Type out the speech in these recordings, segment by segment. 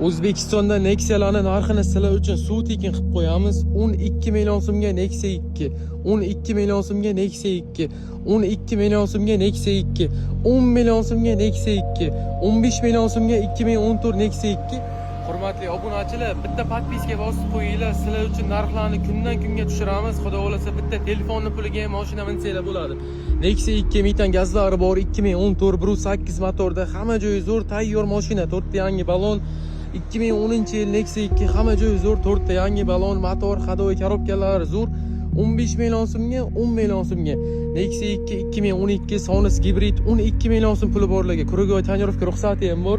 O'zbekistonda Nexia'larni narxini sizlar uchun suv tekin qilib qo'yamiz. 12 million so'mga Nexia 2, 12 million so'mga Nexia 2, 12 million so'mga Nexia 2, 10 million so'mga Nexia 2, 15 million so'mga 2014 Nexia 2. Hurmatli obunachilar, bitta подписка bosib qo'yinglar. Sizlar uchun narxlarni kundan kunga tushiramiz. Xudo xohlasa, bitta telefonni puliga ham mashina minsanglar bo'ladi. Nexia 2 metan gazlari bor, 2014, 1.8 motorda, hamma joyi zo'r, tayyor mashina, to'rtta yangi balon. 2010-yil Nexia 2, hamma joyi zo'r, to'rtta yangi balon, motor, ходовой korobkalari zo'r. 15 million so'mga, 10 million so'mga. Nexia 2 2012 Sonis gibrid, 12 million so'm puli borligi, круговой тонировка ruxsati ham bor.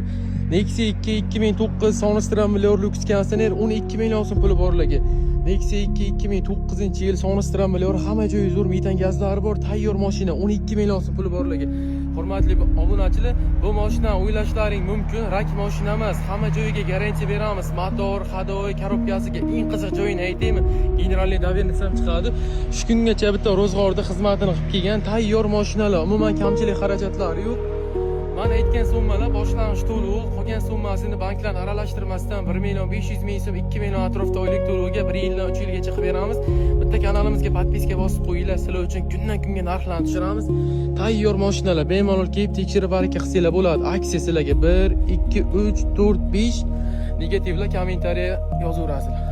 Nexia 2 2009 Sonis трамблёр, lyuks konditsioner, 12 million so'm puli borligi. Nexia 2 2009-yil Sonis трамблёр, hamma joyi zo'r, metan gazlari bor, tayyor mashina, 12 million so'm puli borligi. Hurmatli obunachilar, bu mashina o'ylashlaring mumkin, rak mashina emas, hamma joyiga garantiya beramiz. Motor, ходовой korobkasiga. Eng qiziq joyini aytaymi? Генеральный доверенность ham chiqadi. Shu kungacha bitta ro'zg'orda xizmatini qilib kelgan tayyor mashinalar, umuman kamchilik xarajatlari yo'q. Man aytgan summalar boshlang'ich to'lov, qolgan summasini banklarni aralashtirmasdan 1 million 500 ming so'm, 2 million atrofida oylik to'lovga 1 yildan 3 yilgacha qilib beramiz. Bitta kanalimizga подписка bosib qo'yinglar, sizlar uchun kundan kunga narxlarni tushiramiz. Tayyor mashinalar, bemalol kelib tekshirib baraka qilsanglar bo'ladi. Aksiya sizlarga 1, 2, 3, 4, 5. Negativlar kommentariya yozaverasizlar.